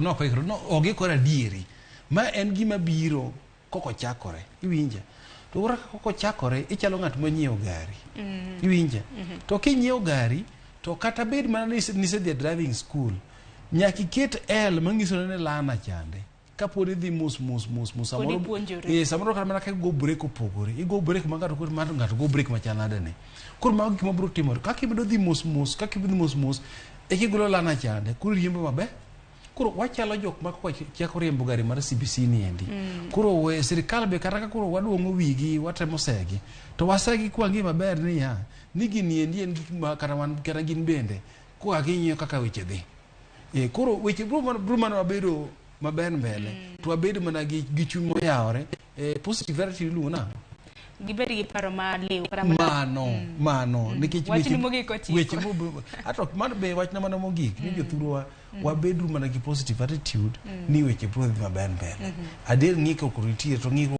No ok oikore, no ok giikore adieri. Ma en gima biro kok ochakore, iwinja? To koro kaka kochakore, ichalo ng'at monyiewo gari. Iwinja? To kinyiewo gari, to kata bed mana ni nisedhi e driving school, nyaka iket L manyiso ni lana chande. Kapod idhi mos mos mos mos Pod samoro ipuonjori. eh, samoro kata mana ka igo brake opogore. Igo brake ma ng'ato koro mar ng'ato go brake machal nade ni. Koro mago gik mabiro timore. Kaka ibedo dhi mos mos, kaka ibedo dhi mos mos, e kigolo lana chande, koro iriembo maber. Koro wachalo jok ma koka chako riembo gari mar CBC ni endi. Koro we sirikal be kata ka koro waduong'o wigi watemo segi. To wasegi kwang'i maber niya, ni gini endi en gik ma kata wan kata gin bende koa ging'iyo kaka weche dhi. E, koro weche bro mana, bro mana wabedo maber mbele. To wabedo mana gi, gi chuny moyawore. E, positive attitude iluongo nang'o? Gibed gi paro maliw kata mana Mano, mano. Nikech Wachni weche- mogik otieko. weche mo- ato mano be wachna mana mogik ni jothurwa wabeduru mana gi positive attitude ni weche bro dhi maber mbele. Adier ng'ikruok nitie to ng'ikruok